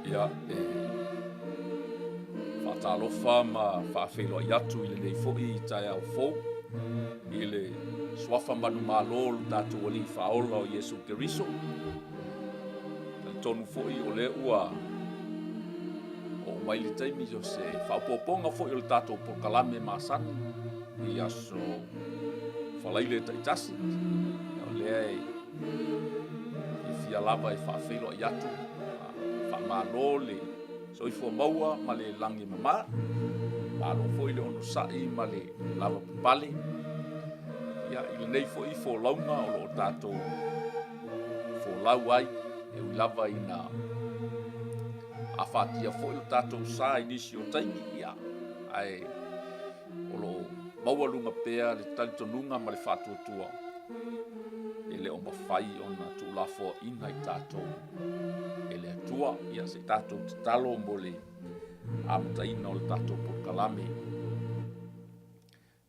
Ia, e faatalofa ma faafeiloai atu i lenei foi taeao fou i le suafa manumalo o lo tatou Alii Faaola o Iesu Keriso. Talitonu foi o lea ua oo mai le taimi o se faaopoopoga foi o le tatou polokalame masani i aso falaile taitasi. O lea e fiafia lava e faafeiloai atu, faamalo le soifua maua ma le lagi e mama, malo foi le onosai ma le lavapapale. Ia, i lenei foi folauga o lo o tatou folau ai, e ui lava ina afatia foi lo tatou sa i nisi o taimi, ia, ae o lo o maualuga pea le talitonuga ma le faatuatua e le o mafai ona tuulafoaina i tatou e le Atua. Ia se i tatou tatalo mo le amataina o le tatou polokalame.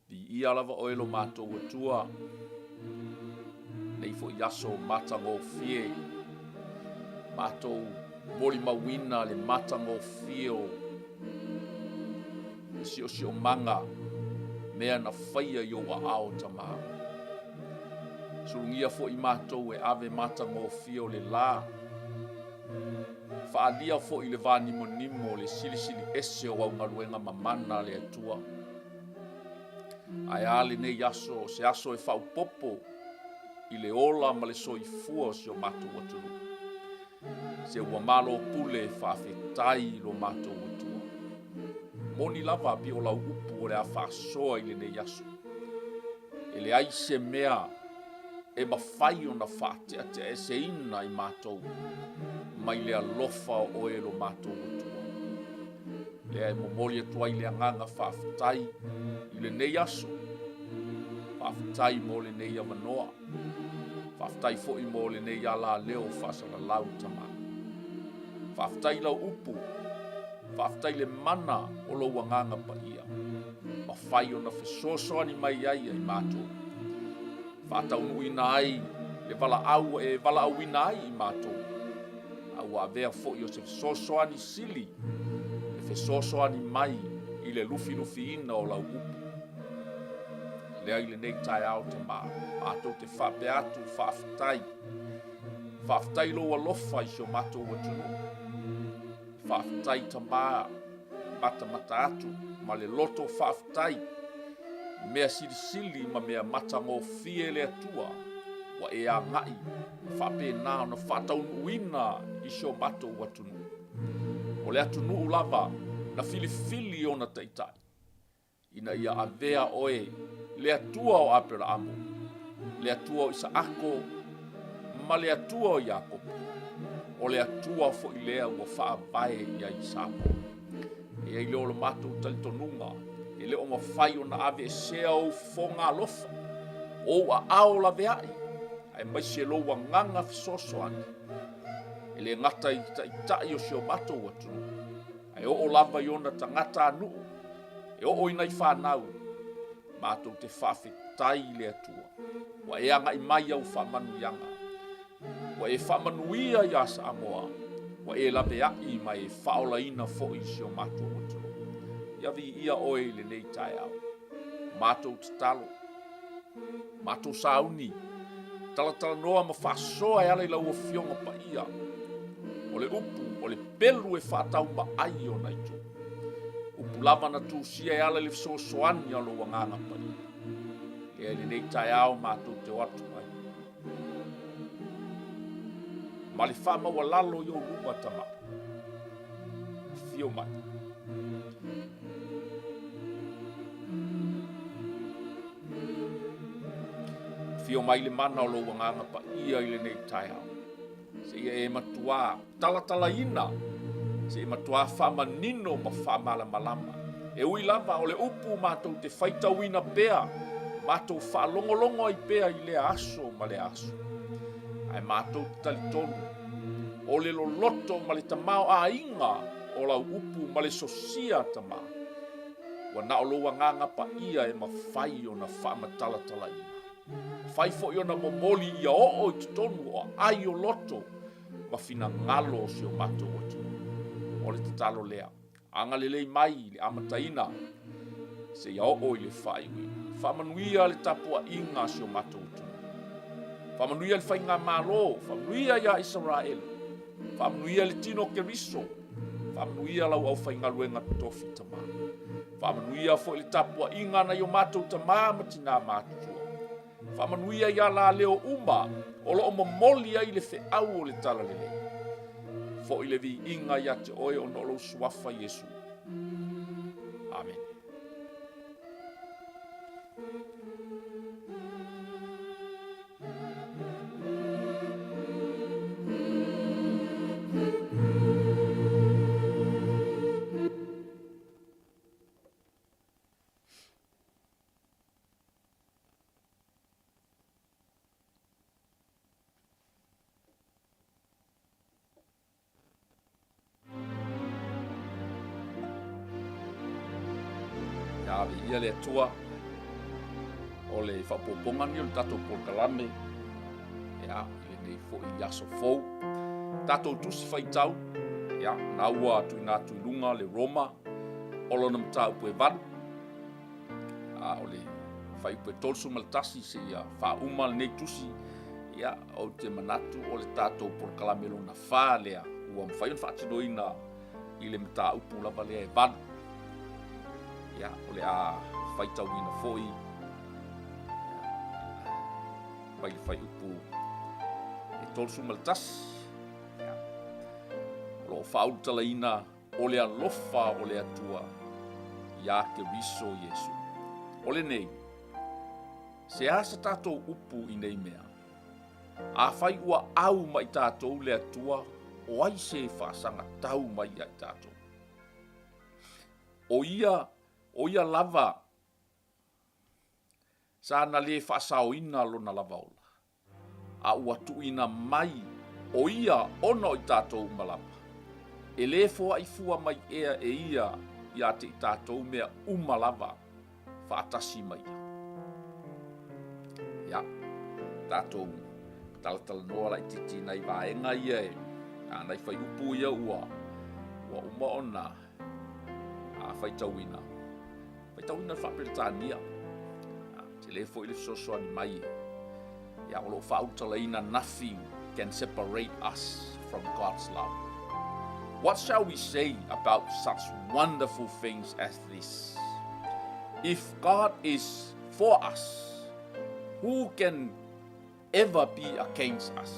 Viia lava oe lo matou Atua, nei foi aso matagofie, matou molimauina le matagofie o le siosiomaga mea na faia i ou aao Tama. Sulugia foi matou e ave matagofie o le la, faalia foi le vanimonimo o le silisili ese o au galuega mamana a le Atua. Ae a lenei aso, o se aso e faaopoopo. i le ola ma le soifua o si o matou atunuu. Se ua malo pule faafetai i lo matou Atua. Moni lava pei o lau upu o le a faasoa i lenei aso. E leai se mea e mafai ona faateateaeseina i matou mai le alofa o oe lo matou Atua. Lea e momoli atu ai le agaga faafetai i lenei aso. Faafetai mo lenei avanoa. Faafetai foi mo lenei alaleo faasalalau Tama. Faafetai lau upu. Faafetai le mana o lou agaga paia. Mafai ona fesoasoani mai ai ia i matou. Faataunuuina ai le valaau ua e valaauina ai i matou. A ua avea foi o se fesoasoani sili e fesoasoani mai i le lufilufiina o lau upu. Lea i lenei taeao Tama, matou te faapea atu faafetai. Faafetai lou alofa i si o matou atunuu. Faafetai Tama, matamata atu ma le loto faafetai. Mea silisili ma mea matagofie le Atua ua e agai ma faapena ona faataunuuina i si o matou atunuu. O le atunuu lava na filifili ona taitai ina ia avea oe le Atua o Aperaamo, le Atua o Isaako ma le Atua o Iakopo, o le Atua foi lea ua faavae i ai Samoa. E i ai lea o le matou talitonuga, e le o mafai ona aveesea ou fofoga alofa, ou aao laveai, aemaise lou agaga fesoasoani, e le gata i taitai o si o matou atunuu, ae oo lava i ona tagatanuu, e oo i nai fanau, matou te faafetai i le Atua, ua e agai mai au faamanuiaga, ua e faamanuia iā Samoa, ua e laveai ma e faaolaina foi si o matou atunuu. Ia viia oe i lenei taeao. Matou tatalo, matou sauni, talatalanoa ma faasoa e ala i lau Afioga Paia. O le upu, o le pelu e faataumaai ona itu. Upu lava na tusia e ala i le fesoasoani a lou Agaga Paia. Lea i lenei taeao matou te o atu ai. Ma le faamaualalo i ou luma Tama. Afio mai. Afio mai le mana o lou agaga paia i lenei taeao. Seia e matuā talatalaina, seia e matuā faamanino ma faamalamalama. E ui lava o le upu matou te faitauina pea, matou faalogologo ai pea i lea aso ma lea aso. Ae matou te talitonu, o le loloto ma le tamaoaiga o lau upu ma le sosia Tama, ua na o lou agaga paia e mafai ona faamatalatalaina. Mafai foi ona momoli ia oo i totonu o aai o loto ma finagalo o si o matou atunuu. O le tatalo lea, agalelei mai i le amataina seia oo i le faaiuina. Faamanuia le tapuaiga a si o matou atunuu. Faamanuia le faigamalo, faamanuia ia Isaraelu, faamanuia le tino o Keriso, faamanuia lau aufaigaluega totofi Tama. Faamanuia foi le tapuaiga a nai o matou tama ma tinā matutua. Faamanuia i alaleo uma o lo o momoli ai le feau o le Talalelei. Foi le viiga ia te oe ona o lou suafa Iesu. Amene. Ia viia le Atua o le faaopoopoga lenei o le tatou polokalame ia, i lenei foi aso fou. Tatou tusi faitau, ia, na ua tuuina atu i luga le Roma o lona mataupu e 8, a o le fuaiupu e 31 seia faauma lenei tusi, ia, ou te manatu o le tatou polokalame lona 4 lea ua mafai ona faatinoina i le mataupu lava lea e 8. Ia, o le a faitauina foi mai le fuaiupu e 31. Ia, o lo o faaulutalaina o le alofa o le Atua iā Keriso Iesu. O lenei, se a sa tatou upu i nei mea? Afai ua au ma i tatou le Atua, o ai se faasaga tau mai ia i tatou? O ia, o ia lava sa na lē faasaoina lona lava ola, a ua tuuina mai o ia ona o i tatou uma lava. E lē foai fua mai ea e ia iā te i tatou mea uma lava faatasi ma ia. Ia, tatou talatalanoa laitiiti i nai vaega ia e, a nai fuaiupu ia ua, ua uma ona a faitauina. Faitauina le Faa-Peretania. Tele foi le fesoasoani mai. Ia, o lo o faaulutalaina nothing can separate us from God's love. What shall we say about such wonderful things as this? If God is for us, who can ever be against us?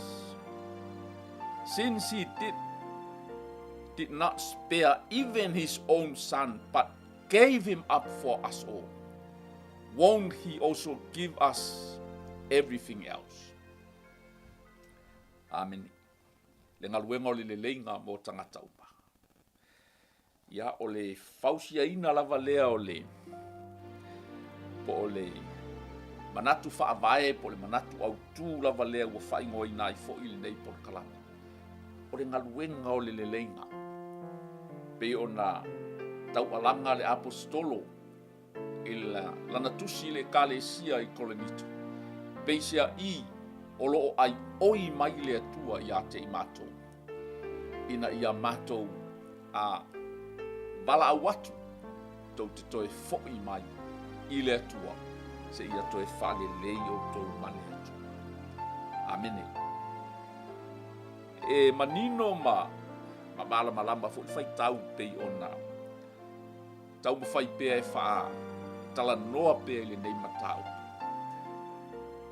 Since he did, did not spare even his own son, but gave him up for us all, won't he also give us everything else? Amene. Le galuega o le leleiga mo tagata uma. Ia, o le fausiaina lava lea o le po o le manatu faavae po o le manatu autū lava lea ua faaigoaina ai foi lenei polokalame. O le galuega o le leleiga. Pei ona taualaga le Aposetolo i lana tusi i le Ekalesia i Korinito, peiseai o lo o ʻaiʻoi mai le Atua iā te i matou, ina ia matou a valaau atu tou te toe foʻi mai i le Atua seia toe faalelei outou ma le Atua. Amene. E manino ma ma malamalama foi le faitau pei ona taumafai pea e faatalanoa pea i lenei mataupu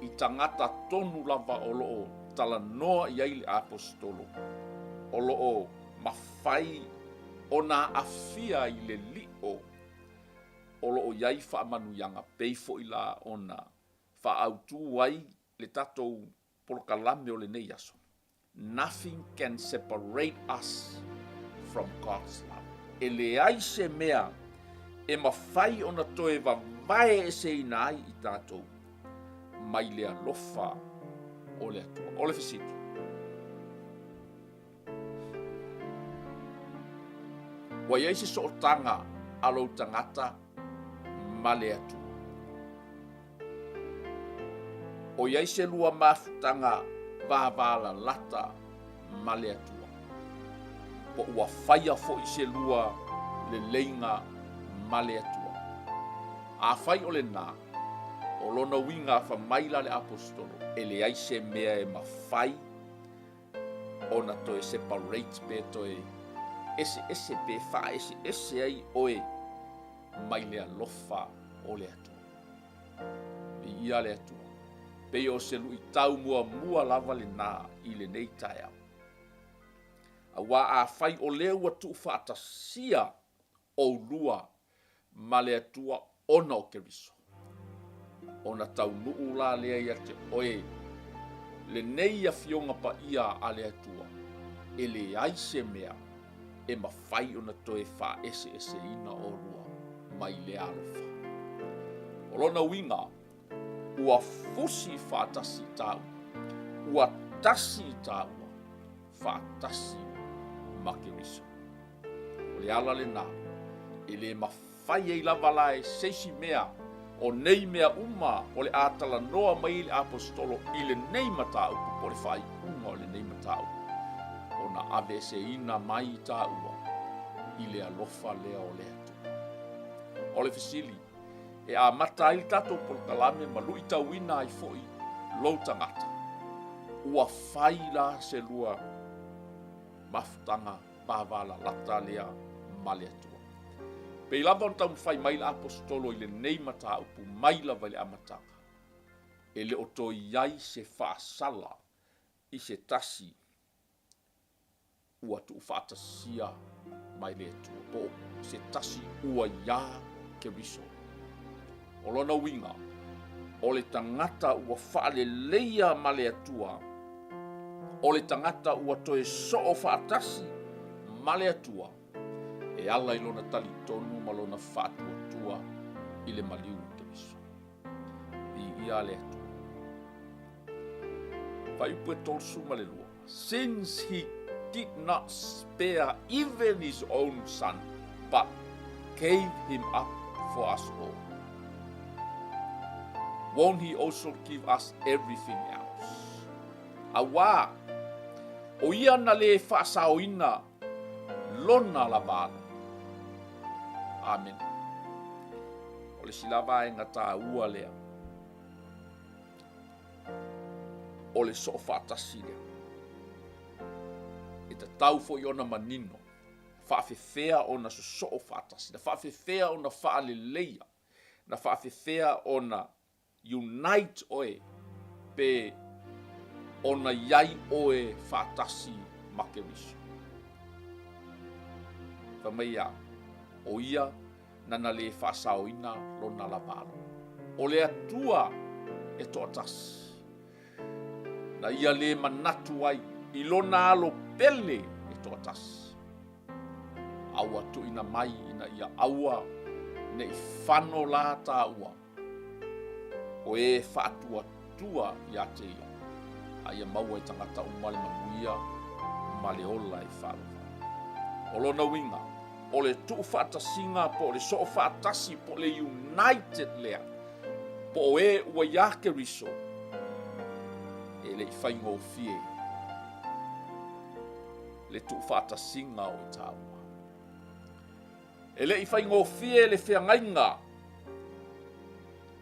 i tagata tonu lava o lo o talanoa i ai le Aposetolo, o lo o mafai ona aafia i le lio o lo o i ai faamanuiaga, pei foi la ona faaautu ai le tatou polokalame o lenei aso. Nothing can separate us from God's love. E leai se mea e mafai ona toe vavae eseina ai i tatou mai le alofa o le Atua. O le fesili. Ua i ai se sootaga a lou tagata ma le Atua? O i ai se lua mafutaga vavalalata ma le Atua, po ua faia foi se lua leleiga ma le Atua. Afai o lena, o lona uiga fa mai la le Aposetolo, e leai se mea e mafai ona toe separate pe toe eseese pe faaeseese ai oe mai le alofa o le Atua. Viia le Atua. Pei o se luitau muamua lava lena i lenei taeao. Auā afai o lea ua tuufaatasia oulua ma le Atua ona o Keriso, ona taunuu la lea ia te oe lenei Afioga Paia a le Atua, e leai se mea e mafai ona toe faaeseeseina oulua mai lea alofa. O lona uiga, ua fusi faatasi i tāua, ua tasi i tāua, faatasi ma Keriso. O le ala lena, e le mafai ai lava la e se isi mea o nei mea uma o le a talanoa mai ai le Aposetolo i lenei mataupu po o le faaiuga o lenei mataupu, ona aveeseina mai i tāua i le alofa lea o le Atua. O le fesili, e amata ai le tatou polokalame ma luitauina ai foi lou tagata, ua fai la se lua mafutaga vavalalata lea ma le Atua. Pei lava ona taumafai mai le Aposetolo i lenei mataupu mai lava i le amataga. E le o toe i ai se faasala i se tasi ua tuufaatasia mai le Atua, po o se tasi ua iā Keriso. O lona uiga, o le tagata ua faaleleia ma le Atua, o le tagata ua toe soo faatasi ma le Atua, e ala i lona talitonu ma lona faatuatua i le maliu o Keriso. Viia le Atua. Fuaiupu e 32. Since he did not spare even his own son, but gave him up for us all, won't he also give us everything else? Auā, ʻo ia na lē faasaoina lona lava alo. Amene. O le isi la vaega tāua lea, o le soo faatasi lea. E tatau foi ona manino, faafefea ona sosoo faatasi, na faafefea ona faaleleia, na faafefea ona unite oe pe ona i ai oe faatasi ma Keriso. Fai mai ia, o ia nana lē faasaoina lona lava alo. O le Atua e toatasi, na ia lē manatu ai i lona alo pele e toatasi, a ua tuuina mai ina ia aua ne i fano la tāua, o e faatuatua ia te ia, a ia maua e tagata uma le manuia ma le ola e faavavau. O lona uiga, o le tuufaatasiga po o le soofaatasi po o le united lea, po o e ua iā Keriso, e le i faigofie le tuufaatasiga o i tāua. E le i faigofie le feagaiga,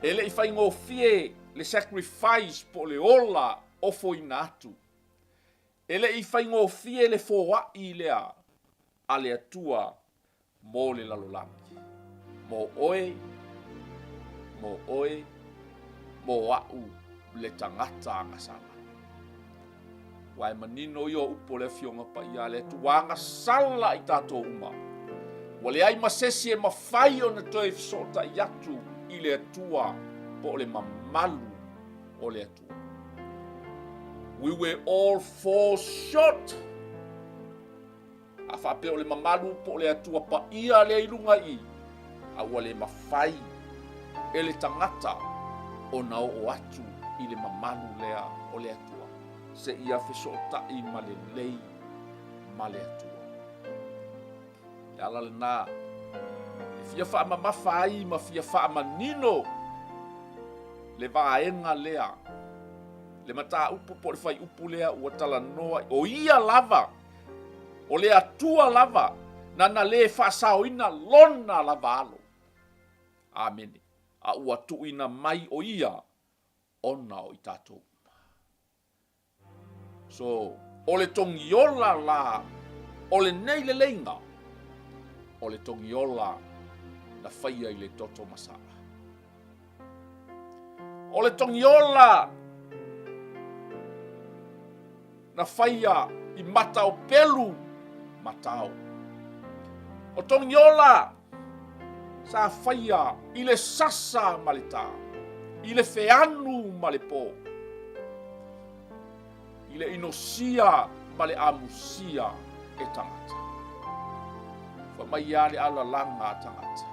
e le i faigofie le sacrifice po o le ola ofoina atu. E le i faigofie le foai lea a le Atua mo le lalolagi, mo oe, mo oe, mo aʻu le tagata agasala. Ua e manino ia o upu o le Afioga Paia a le Atua, ua agasala i tatou uma. Ua leai ma sesi e mafai ona toe fesootai atu i le Atua po o le mamalu o le Atua. We were all fall short. A faapea o le mamalu po o le Atua paia lea i luga i i, a ua le mafai e le tagata ona oo atu i le mamalu lea o le Atua, seia fesootai ma lelei ma le Atua. Le ala lena e fia faamamafa ai ma fia faamanino le vaega lea, le mataupu po o le fuaiupu lea ua talanoa, o ia lava O le Atua lava nana lē faasaoina lona lava alo. Amene. A ua tuuina mai o ia ona o i tatou uma. So, o le togiola la o lenei leleiga, o le togiola na faia i le toto masaa. O le togiola na faia i mata o pelu ma tao. O togiola sa faia i le sasa ma le tā, i le feanu ma le pō, i le inosia ma le amusia e tagata. Fai mai ia le alalaga a tagata.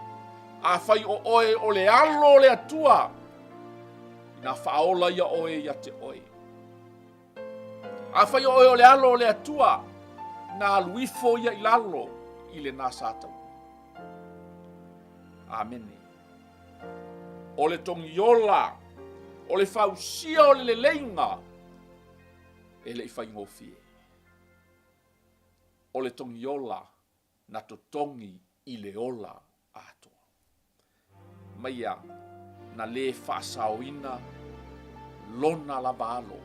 Afai o oe o le alo o le Atua, inā faaola ia oe ia te oe. Afai o oe o le alo o le Atua, na alu ifo ia i lalo i lenā sa taua. Amene. O le togiola, o le fausia o le leleiga, e le i faigofie. O le togiola na totogi i le ola atoa. Mai ia, na lē faasaoina lona lava alo.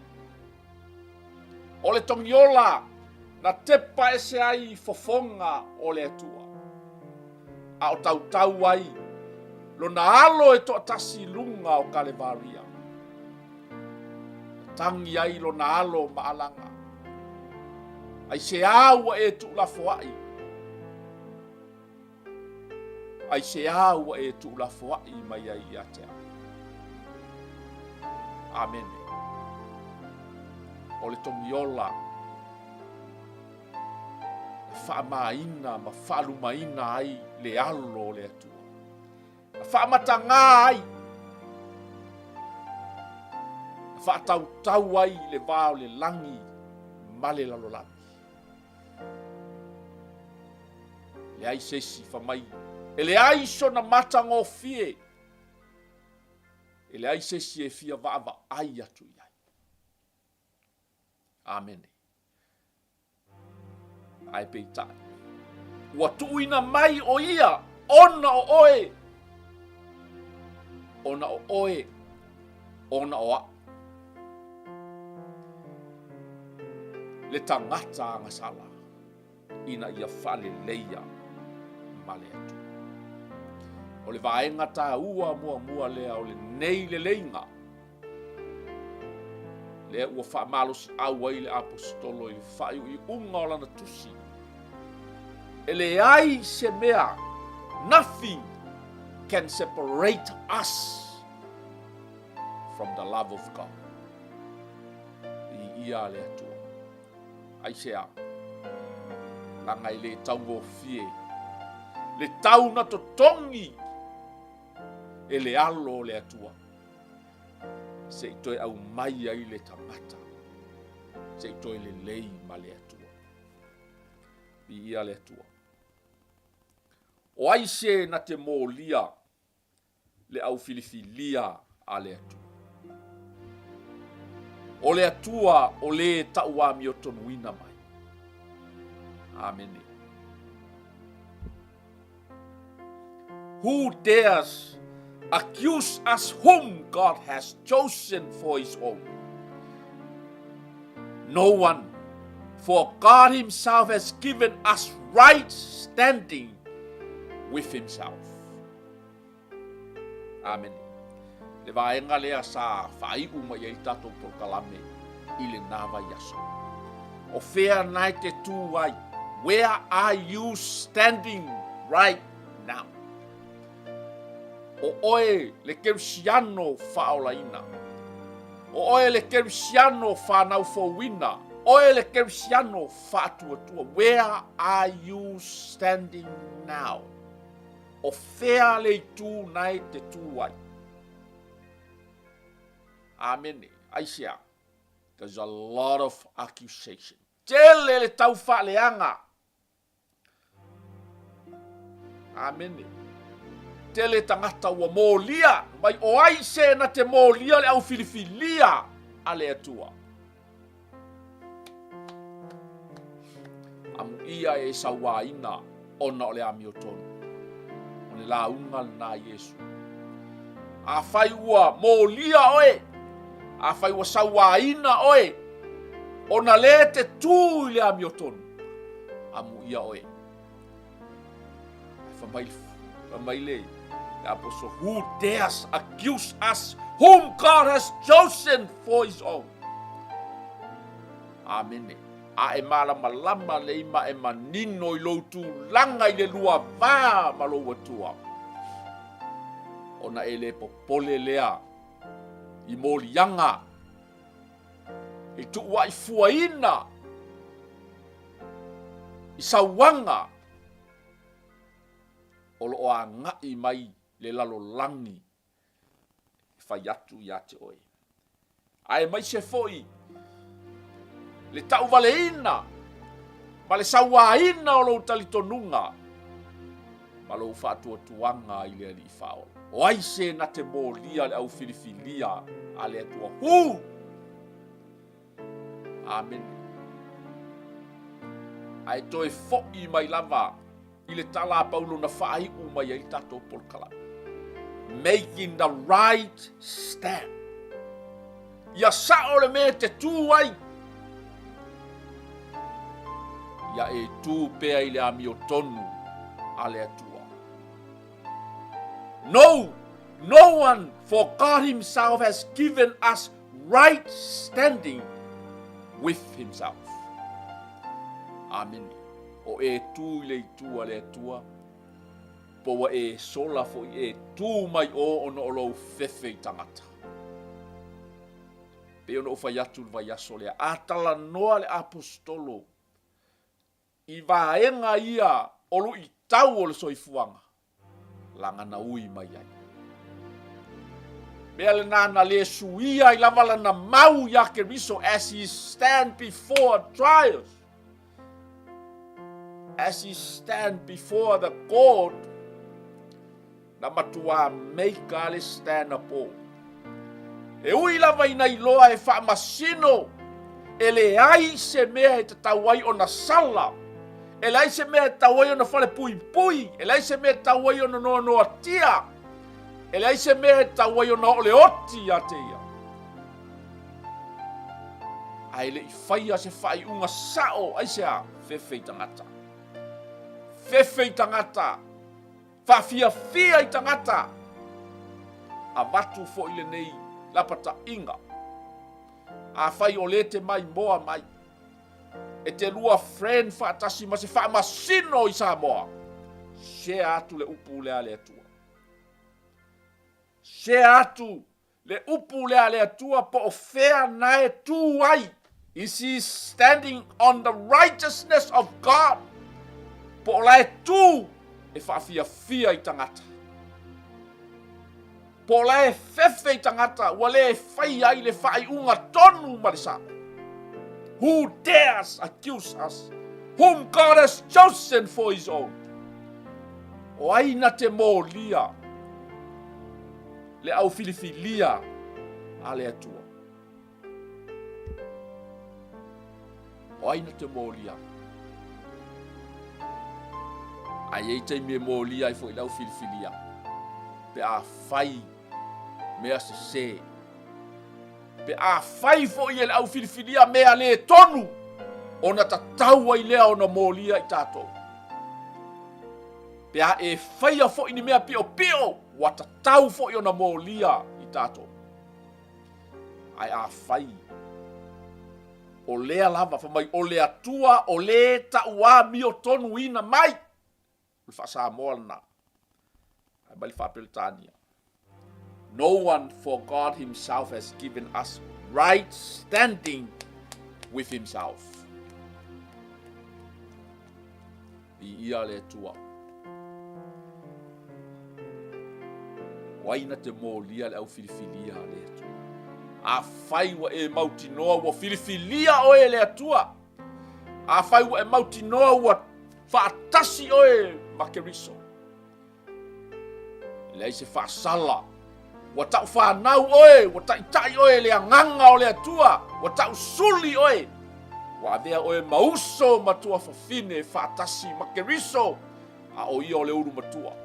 O le togiola na tepa ese ai fofoga o le Atua, a o tautau ai lona alo e toatasi i luga o Kalevaria. Tagi ai lona alo ma alaga. Aisea ua e tuulafoai? Aisea ua e tuulafoai mai ai ia te au? Amene. O le togiola na faamaina ma faalumaina ai le alo o le Atua. Na faamatagā ai, na faatautau ai le va o le lagi ma le lalolagi. Leai se isi fa mai, e leai sona matagofie, e leai se isi e fia vaavaai atu i ai. Amene. Ae peitai, ua tuuina mai o ia ona o oe, ona o oe, ona o a'u. Le tagata agasala ina ia faaleleia ma le Atua. O le vaega taua muamua lea o lenei leleiga lea ua faamalosiau ai le Aposetolo i le faaiuiuga o lana tusi, e leai se mea, nothing can separate us from the love of God. Viia le Atua. Aisea? Leaga e le taugofie le tau na totogi e le alo o le Atua se i toe aumai ai le tagata, se i toe lelei ma le Atua. Viia le Atua. O ai se na te molia le au filifilia a le Atua? O le Atua o le tauamiotonuina mai. Amene. Who dares accuse us whom God has chosen for his own? No one, for God himself has given us right standing with himself. Amene. Le vaega lea sa faaiu mai ai le tatou polokalame i lena vaiaso. O fea na e te tū ai? Where are you standing right now? O oe le Kerisiano faaolaina. O oe le Kerisiano whanau fouina. Oe le Kerisiano faatuatua. Where are you standing now? O fea le itu na e te tū ai? Amene. Aisea? There's a lot of accusation. Tele le tau faaleaga. Amene. Tele tagata ua molia mai o ai se na te molia le au filifilia a le Atua. Amuia e sauaina ona o le amiotonu. O le lauga lena a Iesu. Afai ua molia oe, afai ua sauaina oe, ona lē te tū i le amiotonu, amuia oe. Ae fai mai, fai mai le, le aposo, who dares accuse us whom God has chosen for his own? Amene. A e malamalama lei ma e manino i lou tulaga i le lua va ma lou Atua, ona e le popole lea i moliaga i tuuaifuaina i sauaga o lo o agai mai le lalolagi e fai atu ia te oe. Aemaise foi le tauvaleina ma le sauaina o lou talitonuga ma lou faatuatuaga i le Alii Faaola. O ai se na te molia le au filifilia a le Atua? Who? Amene. Ae toe foi mai lava i le tala a Paulo na faaiu mai ai le tatou polokalame. Making the right stand. Ia sao le mea e te tū ai. Ia e tū pea i le amiotonu a le Atua. No, no one, for God himself has given us right standing with himself. Amene. O e tū i le itu a le Atua, po ua e sola foi e tū mai o ona o lou fefe i tagata. Pei ona ou fai atu i le vaiaso lea, a talanoa le Aposetolo i vaega ia o luitau o le soifuaga, lagana ui mai ai. Mea lena na le suia ai lava lana mau iā Keriso as he stand before trials. As he stand before the court, na matuā meika le stand a Paul. E ui lava ina iloa e faamasino, e leai se mea e tatau ai ona sala, e leai se mea e tatau ai ona falepuipui, e leai se mea e tatau ai ona noanoatia, e leai se mea e tatau ai ona oo le oti ia te ia. Ae le i faia se faaiuga sao, aisea? Fefe i tagata. Fefe i tagata. Faafiafia i tagata. Avatu foi lenei lapataiga. Afai o le te maimoa mai, e te lua friend faatasi ma se faamasino i Samoa, share atu le upu lea a le Atua. Share atu Le upu lea a le Atua po o fea na e tū ai. Is he standing on the righteousness of God? Po o la e tū e faafiafia i tagata. Po o la e fefe i tagata ua le faia ai le faaiuga tonu ma le sao. Who dares accuse us whom God has chosen for his own? O ai na te mōlia le au filifilia a le Atua. O ai na te mōlia? A i ai taimi e mōlia ai foi le au filifilia, pe a fai mea sesē. Pe a fai foi e le au filifilia mea le tonu, ona tatau ai lea ona mōlia i tātou. Pe a e faia foi ni mea piopio, ua tatau foi ona molia i tātou. Ae afai, o lea lava, fai mai, o le Atua o lē tauamio tonuina mai. O le faa-Samoa lena. Ae mai le faa-Peretania. No one for God himself has given us right standing with himself. Viia le Atua. O ai na te mōlia le au filifilia a le Atua? Afai ua e mautinoa ua filifilia oe e le Atua. Afai ua e mautinoa ua faatasi oe ma Keriso. E leai se faasala. Ua tau whanau oe, ua taitai oe le agaga o le Atua, ua tau suli oe. Ua avea oe ma uso ma tuafafine faatasi ma Keriso, a o ia o le ulu matua.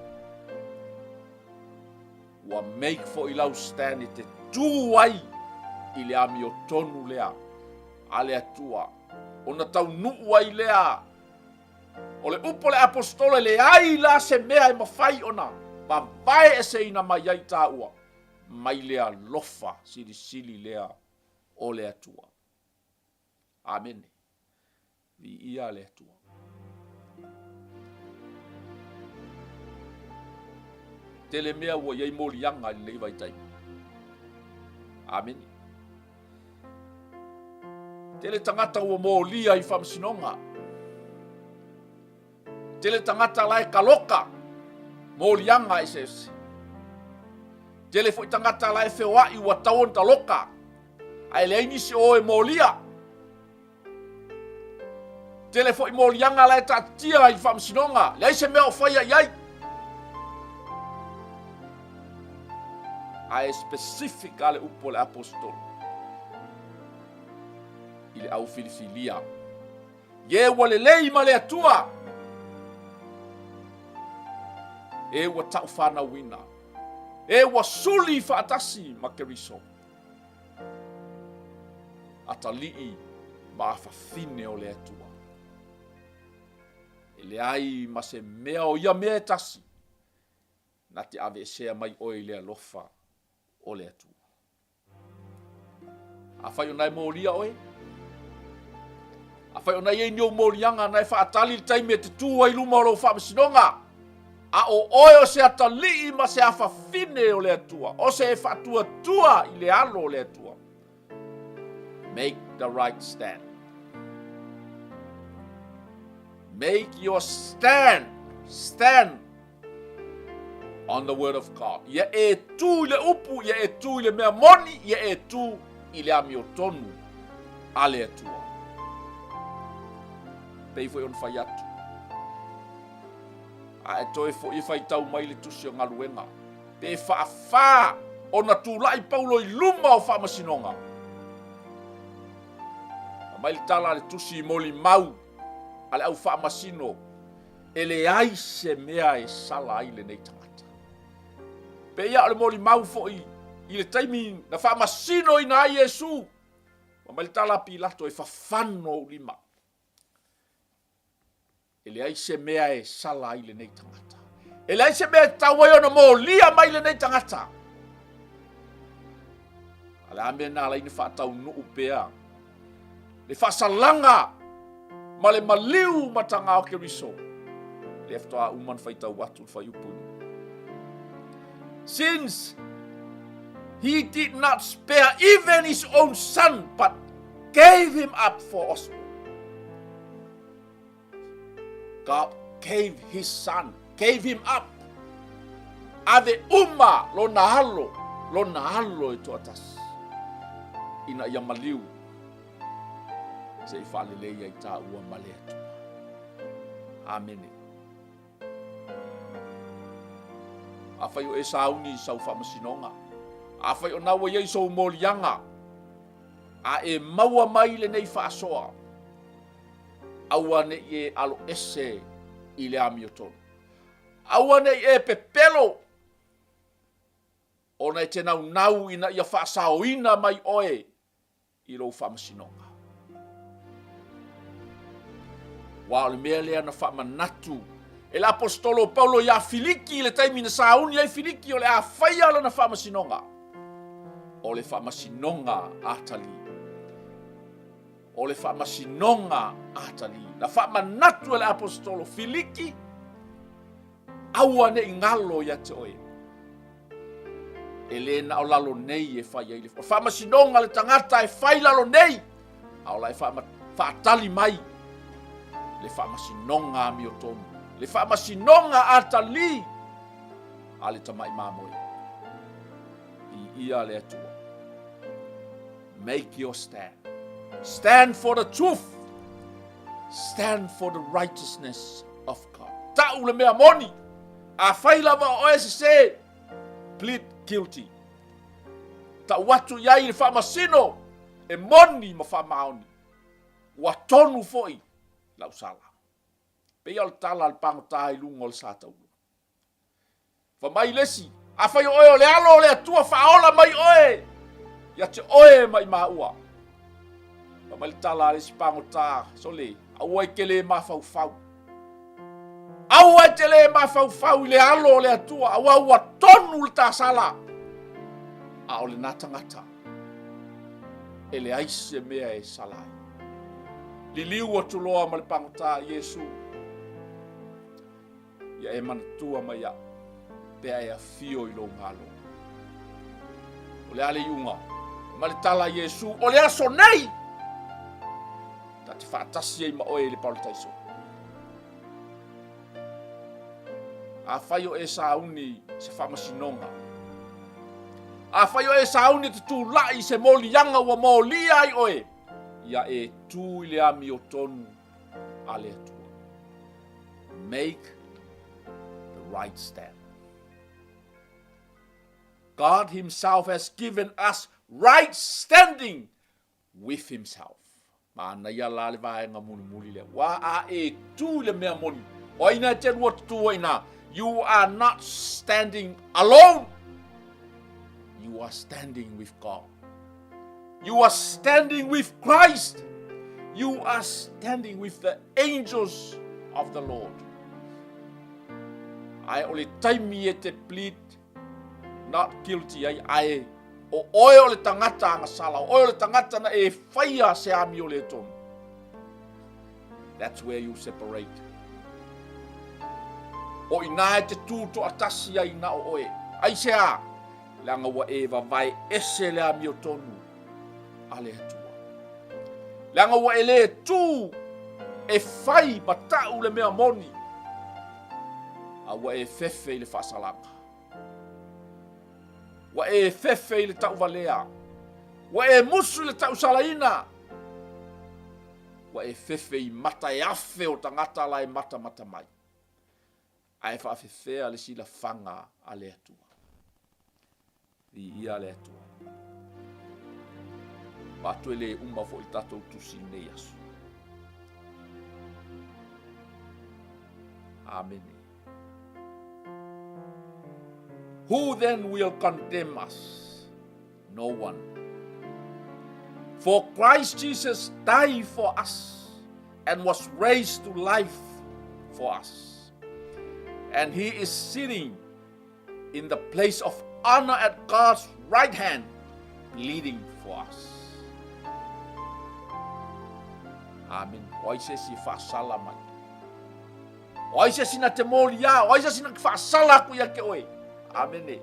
Ua make foi lau stand e te tū ai i le amiotonu lea a le Atua. Ona taunuu ai lea O le upu a le Aposetolo, e leai la se mea e mafai ona vavaeeseina mai ai tāua mai le alofa silisili lea o le Atua. Amene. Viia le Atua. Tele mea ua i ai moliaga i lenei vaitaimi. Amene. Tele tagata ua molia i faamasinoga. Tele tagata la e kaloka moliaga eseese. Tele foi tagata la e feoai ua tau ona taloka, ae leai nisi o e molia. Tele foi moliaga la e taatitia i faamasinoga, leai se mea o faia i ai. Ae specific a le upu a le Aposetolo i le au filifilia. Ie ua lelei ma le Atua, e ua taufanauina, e ua suli faatasi ma Keriso. Atalii ma afafine o le Atua. E leai ma se mea o ia mea e tasi, na te aveesea mai oe i le alofa o le Atua. Afai o na e molia oe, afai o na i ai ni ou moliaga na e faatali le taimi e te tu ai i luma o lou faamasinoga, a o oe o se atalii ma se afafine o le Atua, o se e faatuatua i le alo o le Atua. Make the right stand. Make your stand. Stand on the word of God. Ia e tū i le upu, ia e tū i le mea moni, ia e tū i le amiotonu a le Atua. Pei foi ona fai atu. A e toe foi e faitau mai le tusi o galuega. Pe faafā ona tulai Paulo i luma o faamasinoga. Aumai le tala a le tusi i molimau a le au faamasino e leai se mea e sala ai lenei tagata. Pei a o le molimau foi i le taimi na faamasinoina ai Iesu, fai mai le tala a Pilato, e fafano ou lima. E leai se mea e sala ai lenei tagata. E leai se mea e tatau ai ona molia mai lenei tagata. A le a mea na ala ai ona faataunuu pea le faasalaga ma le maliu mataga o Keriso? Lea faatoa uma ona faitau atu le fuaiupu. Since he did not spare even his own son, but gave him up for us all. God gave his son, gave him up. Ave uma lona alo, lona alo e toatasi. Ina ia maliu, se i faalelei ai tāua ma le Atua. Amene. Afai o e sauni i sau faamasinoga, afai o na ua i ai sou moliaga, a e maua mai lenei faasoa, Aua ne i e aloese i le amiotonu. Aua ne i e pepelo, ona e te naunau ina ia faasaoina mai oe i lou faamasinoga. Aua o le mea lea na faamanatu e le aposetolo o Paulo iā Filiki i le taimi na sauni ai Filiki o le a faia lana faamasinoga. O le faamasinoga atalii. O le faamasinoga atalii. Na faamanatu e le aposetolo Filiki, aua ne i galo ia te oe. E le na o lalo nei e fai ai le faamasinoga le tagata e fai lalo nei, a o la e faatali mai le faamasinoga amiotonu, le faamasinoga atalii a le tamai mamoe. Viia le Atua. Make your stand. Stand for the truth. Stand for the righteousness of God. Ta'u le mea moni. Afai lava o oe sese, plead guilty. Ta'u atu i ai le faamasino e moni ma faamaoni. Ua tonu foi lau sala. Pei o le tala a le pagota i luga o le sa taula. Fai mai le isi, Afai o oe o le Alo o le Atua, faaola mai oe ia te oe ma i maua. Fai mai le tala a le isi pagota, Sole, aua e te le mafaufau. Aua e te le mafaufau i le Alo o le Atua, aua ua tonu le ta sala. A o lena tagata, e leai se mea e sala ai. Liliu atu loa ma le pagota, Iesu, Ia e manatua mai au, pe a e afio i lou Malo. O le a le iuga? Ma le tala a Iesu, o le aso nei! Ta te faatasi ai ma oe i le Parataiso. Afai o e sauni se faamasinoga, afai o e sauni e te tulai i se moliaga ua molia ai oe, ia e tu i le amiotonu a le Atua. Make the right stand. God himself has given us right standing with himself. Manaia la le vaega mulimuli lea. Ua a e tū i le mea moni. O ai na e te lua tutū ai nā? You are not standing alone. You are standing with God. You are standing with Christ. You are standing with the angels of the Lord. Ae o le taimi e te plead not guilty ai, ae O oe o le tagata agasala, o oe o le tagata na e faia se amio le tonu. That's where you separate. O inā e te tū toatasi ai na o oe. Aisea? Leaga ua e vavae ese le amio tonu a le Atua. Leaga ua e le tū e fai ma ta'u le mea moni, a ua e fefe i le faasalaga. Ua e fefe i le ta'uvalea. Ua e musu i le ta'usalaina. Ua e fefe i mata e afe o tagata la e matamata mai. Ae faafefea le silafaga a le Atua. Viia le Atua. Matou e le uma foi le tatou tusi i lenei aso. Amene. Who then will condemn us? No one. For Christ Jesus died for us and was raised to life for us. And he is sitting in the place of honor at God's right hand, pleading for us. Amen. O ai se isi e faasala mai. O ai se isi na te moliā. O ai se isi na te faasala aku ia te oe. Amene.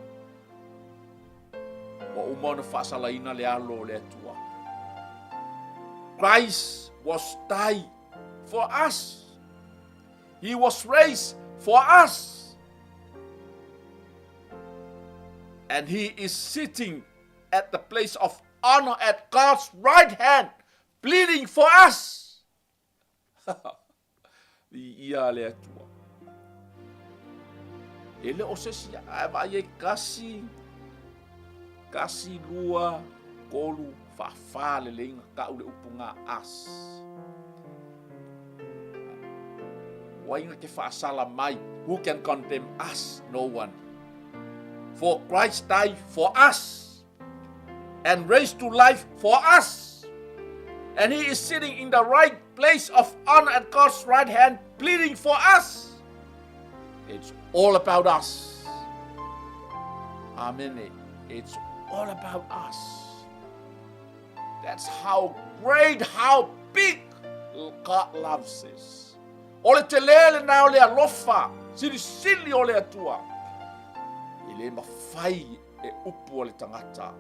Ua uma ona faasalaina le alo o le Atua. Christ was died for us. He was raised for us. And he is sitting at the place of honor at God's right hand, pleading for us. Viia le Atua. E le o se isi ae vaai ai kasi, kasi, lua, tolu, faafa le leiga kau le upu ngā us. O ai na te faasala mai? Who can condemn us? No one. For Christ died for us and raised to life for us. And he is sitting in the right place of honor at God's right hand, pleading for us. It's all about us. Amen. It's all about us. That's how great, how big God loves us. O le tele lena o le alofa, silisili o le Atua. E le mafai e upu a le tagata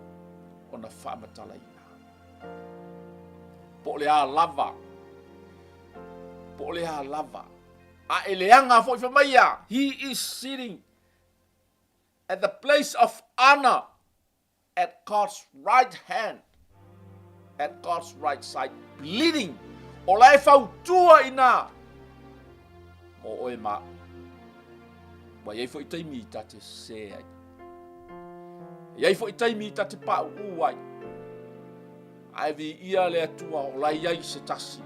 ona faamatalaina. Po o le a lava, po o le a lava. A e leaga foi fai mai ia, he is sitting at the place of honor at God's right hand, at God's right side, pleading. O la e fautua inā mō oe ma au. Ua i ai foi taimi i ta te sē ai. E i ai foi taimi i ta te paʻuʻū ai. Ae viia le Atua o la i ai se tasi.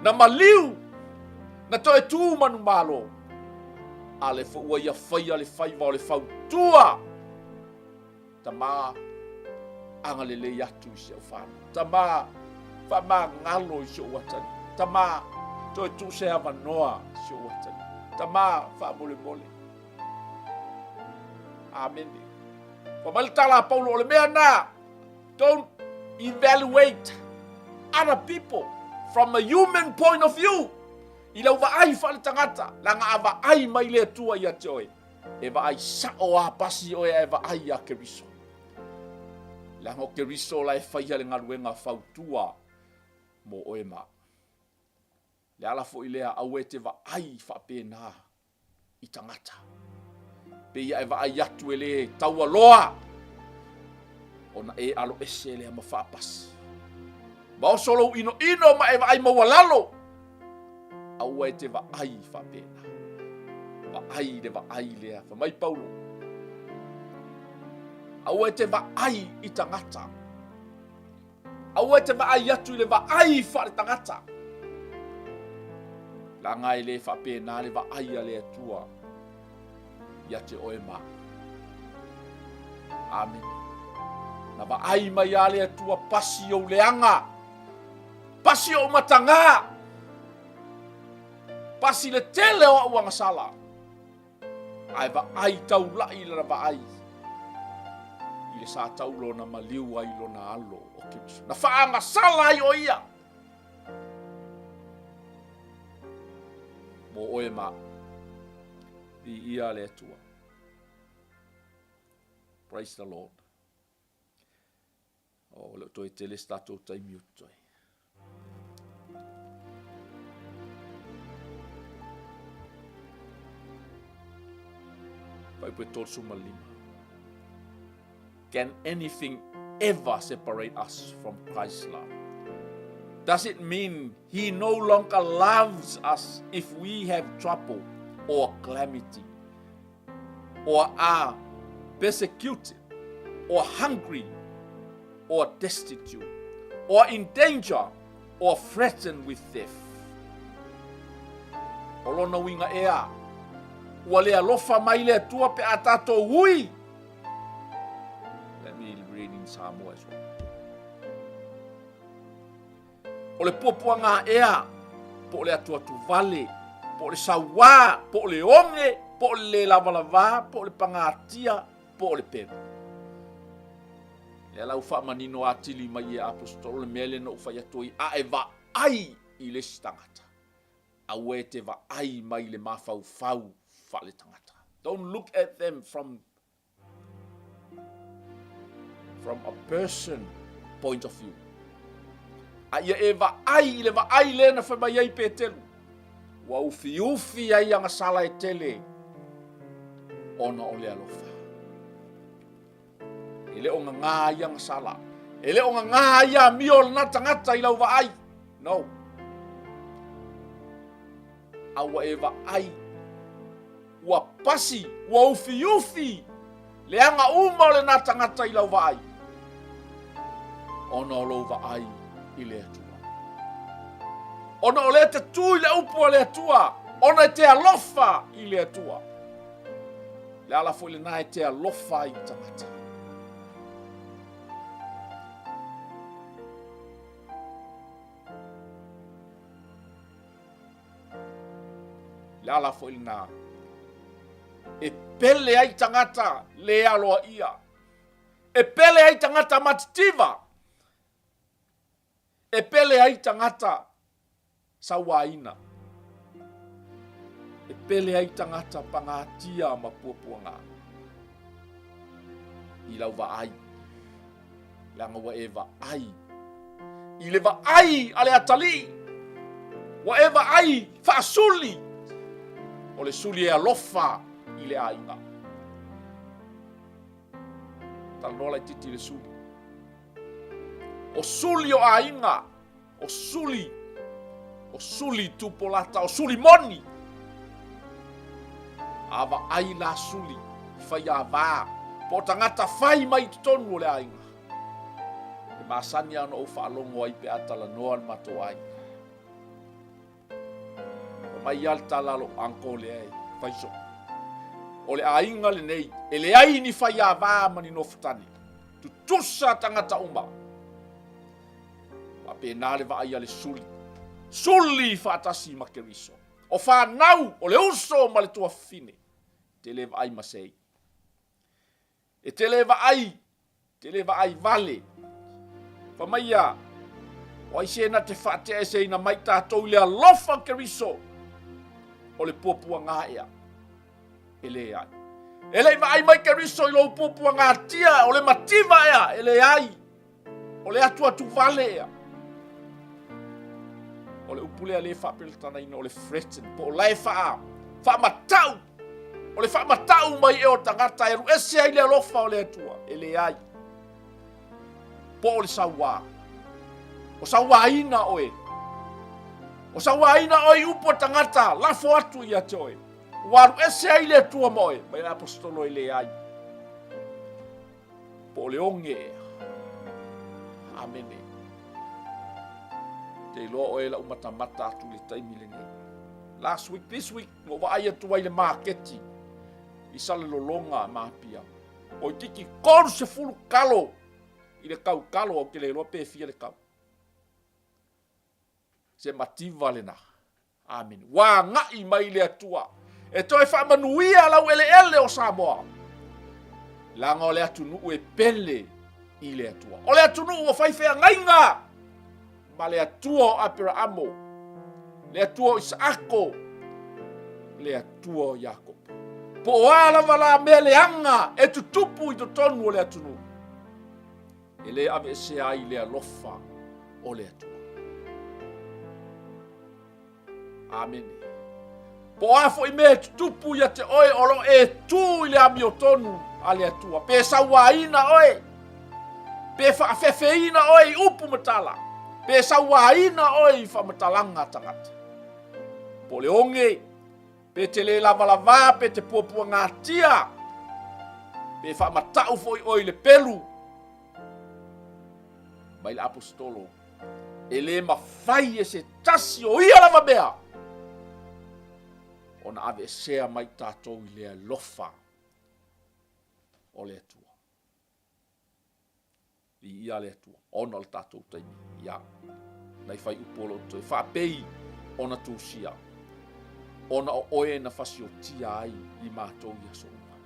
Na maliu, na toe tū manumalo, a le foi ua ia faia le faiva o le fautua. Tama, agalelei atu i si au whanau. Tama, faamagalo i si ou atalii. Tama, toe tuu se avanoa i si ou atalii. Tama, faamolemole. Amene. Fai mai le tala a Paulo, o le mea na, don't evaluate other people from a human point of view. I lau vaai faaletagata, leaga a vaai mai le Atua ia te oe, E vaai sa'o a pasi oe ae vaai iā Keriso. Leaga o Keriso la e faia le galuega fautua mo oe ma a'u. Le ala foi lea aua e te vaai faapena i tagata. Pei a e vaai atu e le taualoa ona e aloese lea ma faapasi. Ma oso lou inoino ma e vaai maualalo. Aua e te vaai faapena. Vaai le vaai lea. Fai mai Paulo. Aua e te vaai i tagata. Aua e te vaai atu i le vaai faaletagata. Leaga e le faapena le vaai a le Atua ia te oe ma au. Amene. Na vaai mai a le Atua pasi ou leaga. Pasi ou matagā. Pasi le tele o a'u agasala. Ae vaai taula'i lana vaai. I le sa taulo na maliu ai lona alo o Keriso. Na faagasala ai o ia. Mo oe ma au. Viia le Atua. Praise the Lord. O le o toe tele se tatou taimi o totoe. Fuaiupu e 35. Can anything ever separate us from Christ's love? Does it mean he no longer loves us if we have trouble or calamity or are persecuted or hungry or destitute or in danger or threatened with death? O lona uiga ea, ua le alofa mai le Atua pe a tatou ui. Let me read in Samoa as well. O le puapuaga ea, po o le atuatuvale, po o le sauā, po o le oge, po o le lē lavalavā, po o le pagatia, po o le pewa. Lea la ua faamanino atili mai e Aposetolo le mea lea na ou fai atu ai, a e vaai i le isi tagata, aua e te vaai mai le mafaufau faaletagata. Don't look at them from From a person point of view. A ia e vaai i le vaai lea na fai mai ai Petelu, ua ufiufi ai agasala e tele ona o le alofa. E le o gagā ai agasala. E le o gagā ai amio o lena tagata i lau vaai. No. A ua e vaai Ua pasi, ua ufiufi le aga uma o lena tagata i lau vaai, ona o lou vaai i le Atua. Ona o lea te tu i le upu a le Atua, ona e te alofa i le Atua. Le ala foi lena e te alofa ai i tagata. Le ala foi lena e pele ai tagata le aloaia, e pele ai tagata matitiva, e pele ai tagata sauaina, e pele ai tagata pagatia ma puapuaga i lau vaai. Leaga ua e vaai i le vaai a le atalii, ua e vaai faasuli, o le suli e alofa i le aiga. Talanoa laitiiti i le suli. O suli o aiga, O suli, o suli tupolata, o suli moni. A vaai la suli, faiāvā, po o tagata fai mai i totonu o le aiga. E masani lava ona ou faalogo ai pe a talanoa le matou aiga. Fai mai lava le tala a lou uncle lea e fai soo. O le aiga lenei, e leai ni faiāvā ma ni nofotane. Tutusa tagata uma. Faapena le vaai a le suli. Suli faatasi ma Keriso. O fanau, o le uso ma le tuafafine. E te le vaai ma sei. E te le vaai, te le vaai vale. Fai mai ia, o ai se na te faateaeseina mai tatou i le alofa o Keriso, o le puapuaga ea. E leai. E le i vaai mai Keriso i lou puapuagatia, o le mativa ea, e leai. O le atuatu vale ea. O le upu lea le faapeletanaina o le threaten, po o la e faa, faamatau. O le faamatau mai ea o tagata e alu ese ai le alofa o le Atua. E leai. Po o le sauā. O sauāina oe. O sauāina oe i upu a tagata, lafo atu ia te oe. Ua alu ese ai le Atua ma oe, mai le aposetolo e leai. Po o le oge ea. Amene. Te iloa oe lau matamata atu i le taimi lenei. Last week, this week, na ou vaai atu ai i le maketi i Salelologa ma Apia. Toeitiiti 30 kalo i le kau kalo, ou te le iloa pe fia le kau. Se mativa lena. Amene. Ua agai mai le Atua e toe faamanuia lau eleele o Samoa. Leaga o le atunuu e pele i le Atua. O le atunuu ua fai feagaiga ma le Atua o Aperaamo, le Atua o Isaako, le Atua o Iakopo. Po o a lava la mea leaga e tutupu i totonu o le atunuu, e le aveesea ai le alofa o le Atua. Amene. Po o a foi mea e tutupu ia te oe o lo o e tu i le amiotonu a le Atua, pe sauaina oe, pe faafefeina oe i upu ma tala, pe sauaina oe i faamatalaga a tagata, po o le oge, pe te le lavalavā, pe te puapuagatia, pe faamatau foi oe i le pelu, mai le aposetolo, e le mafai e se tasi o ia lava mea ona aveesea mai tatou i le alofa o le Atua. Viia le Atua, ona o le tatou taimi, ia, nai fai upu o lo o toe faapei ona tusia, ona o oe na fasiotia ai i matou i aso uma.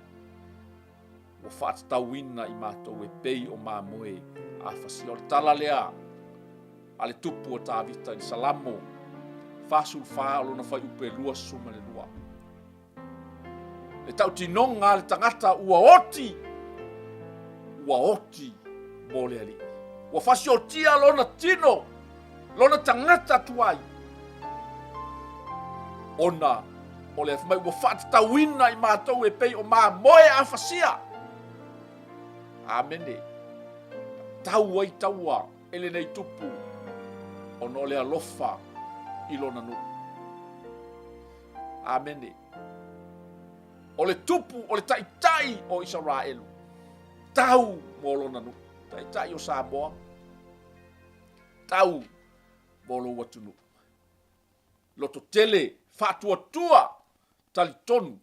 Ua faatatauina i matou e pei o mamoe a fasia. O le tala lea a le tupu o Tavita i le Salamo 44 o lona fuaiupu e 22. Le tautinoga a le tagata ua oti, ua oti mo le Alii. Ua fasiotia lona tino, lona tagata tuai, ona o le mai ua faatatauina i matou e pei o mamoe a fasia. Amene. Tau ai taua e lenei tupu ona o le alofa i lona nuu. Amene. O le tupu o le taitai o Isaraelu, tau mo lona nuu. Taitai o Samoa, tau mo lou atunuu. Loto tele, faatuatua, talitonu,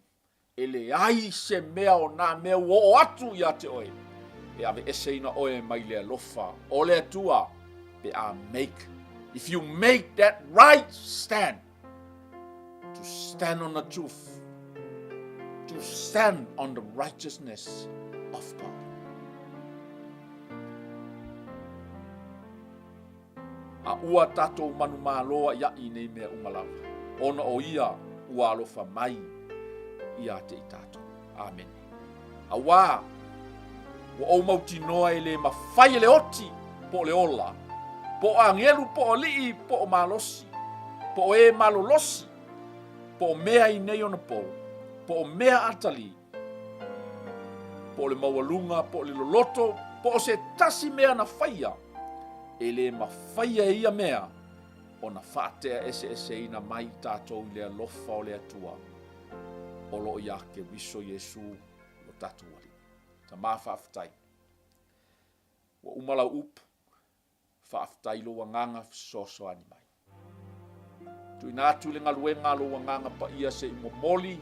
e leai se mea o nā mea ua oo atu ia te oe e aveeseina oe mai le alofa o le Atua pe a make, if you make that right stand, to stand on the truth, to stand on the righteousness of God. A ua tatou manumalo aʻiaʻi i nei mea uma lava, ona o ia ua alofa mai ia te i tatou. Amene. Auā, ua ou mautinoa e le mafai e le oti po o le ola, po o agelu po o alii po o malosi, po o e malolosi, po o mea i nei ona pou, po o mea atalii, po o le maualuga, po o le loloto, po o se tasi mea na faia, e le mafaia e ia mea ona faatea eseeseina mai i tatou i le alofa o le Atua o lo o iā Keriso Iesu lo tatou Alii. Tama faafetai. Ua uma lau upu, Faafetai i lou agaga fesoasoani mai. Tuuina atu le galuega a lou agaga paia se i momoli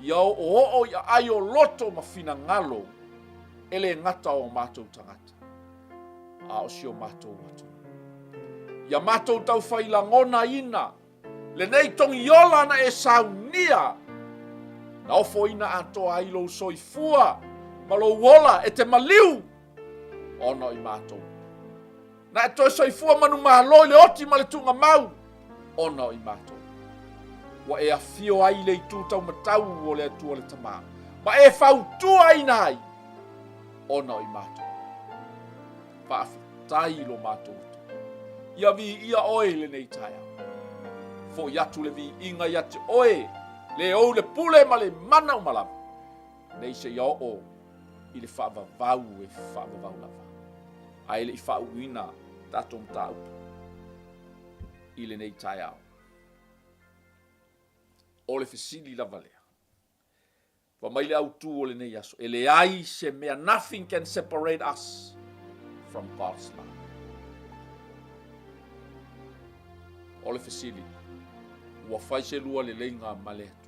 ia oooo i aai o loto ma finagalo e le gata o matou tagata, a o si o matou atunuu. Ia matou taufai lagonaina lenei togiola na e saunia, na ofoina atoa ai lou soifua ma lou ola e te maliu ona o i matou. Na e toe soifua manumalo i le oti ma le tuugamau ona o i matou. Ua e afio ai i le itu taumatau o le Atua le Tama, ma e fautuaina ai ona o i matou. Faafetai i lo matou Atua. Ia viia oe i lenei taeao. Foi atu le viiga ia te oe, le ou le pule ma le mana uma lava. Nei seia oo i le faavavau e faavavau lava, ae le i faauuina tatou mataupu i lenei taeao. O le fesili lava lea. Fa mai le autu o lenei aso, e leai se mea, nothing can separate us from God's love. O le fesili, ua fai se lua leleiga ma le Atua?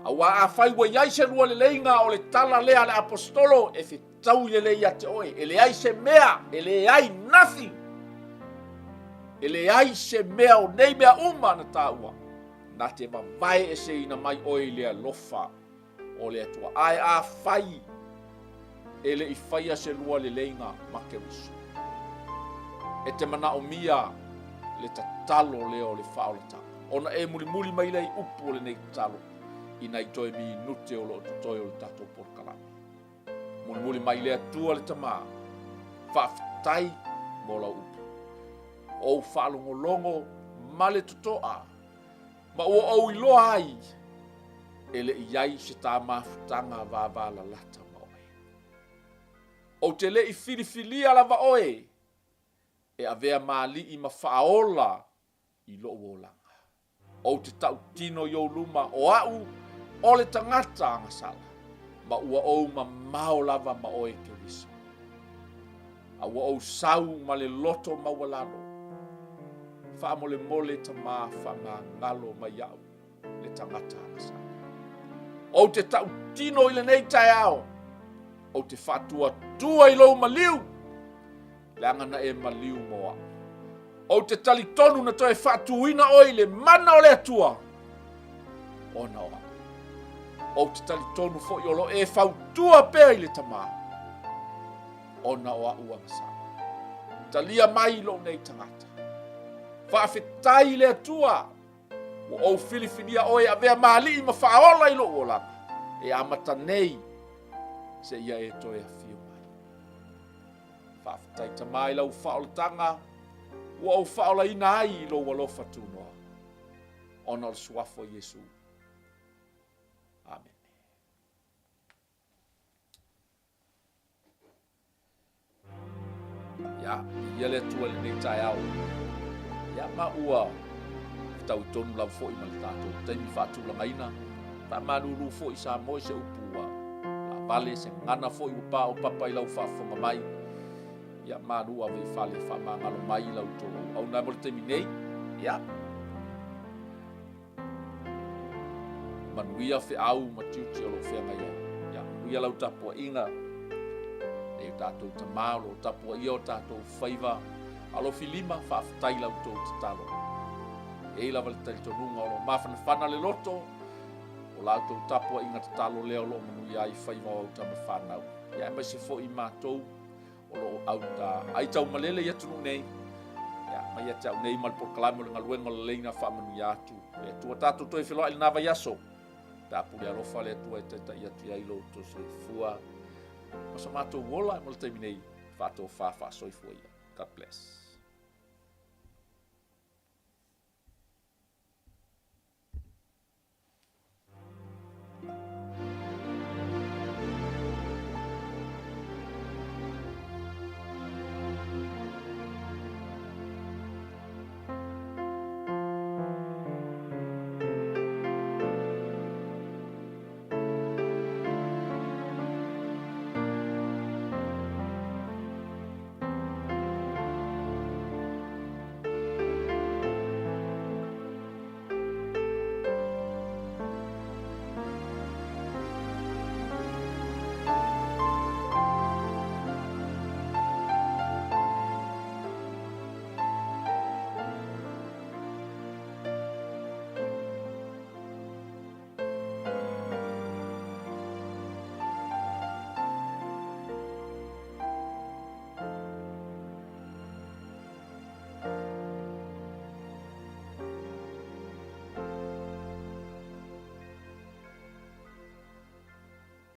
Auā afai ua i ai se lua leleiga o le tala lea a le Aposetolo e fetaui lelei ia te oe, e leai se mea, e leai, nothing, e leai se mea o nei mea uma na taua, na te vavae eseina mai oe i le alofa o le Atua. Ae afai E le i faia se lua leleiga ma Keriso. E te manaomia le tatalo lea o le faaolataga, ona e mulimuli mai lea i upu o lenei tatalo i nai toe minute o lo o totoe o le tatou polokalame. Mulimuli mai le Atua le Tama, faafetai mo lau upu. Ou faalogologo ma le totoa, ma ua ou iloa ai e le i ai se ta mafutaga vavalalata ma oe. Ou te le i filifilia lava oe e avea ma alii ma faaola i lou olaga. Ou te tautino i ou luma o au o le tagata agasala, ma ua ou mamao lava ma oe Keriso. A ua ou sau ma le loto maualalo, faamolemole Tama faamagalo mai au le tagata agasala. Ou te tautino i lenei taeao, ou te faatuatua i lou maliu, leaga na e maliu mo au. Ou te talitonu na toe faatuina oe i le mana o le Atua, ona o au. Ou te talitonu foi o lo e fautua pea i le Tama, ona o au agasala. Talia mai lou nei tagata. Faafetai i le Atua, ua ou filifilia oe e avea ma alii ma faaola i lou olaga, e amata nei seia e toe afio mai. Faafetai Tama i lau faaolataga ua ou faaolaina ai i lou alofa tunoa, ona o le suafa o Iesu. Amene. Ia, ia le Atua i lenei taeao. Ia, ma ua fetaui tonu lava foi ma le tatou taimi faatulagaina. Faamalulu foi Samoa i se upu ua laavale, se gagana foi ua paopapa i lau faafofoga mai. Ia, malu ave i fale, faamagalo mai la outou auauna mo le taimi nei. Ia, manuia feau ma tiute o lo o feagai ai. Ia, manuia lau tapuaiga, e o tatou tama o lo o tapuaia o tatou faiva alofi lima, faafetai la outou tatalo. E i ai lava le talitonuga o lo o mafanafana le loto, o la outou tapuaiga tatalo lea o lo o manuia ai faiva o au tama fanau. Ia, aemaise foi matou o lo o auta ai taumalele i atunuu nei, ia, mai ia te au nei ma le polokalame o le galuega o le leina faamanuia atu le Atua. Tatou toe feloai i lena vaiaso, pe a pule alofa le Atua e taitai atu i ai lo outou soifua ma so matou ola mo le taimi nei, faatofa faasoifua ia. God bless.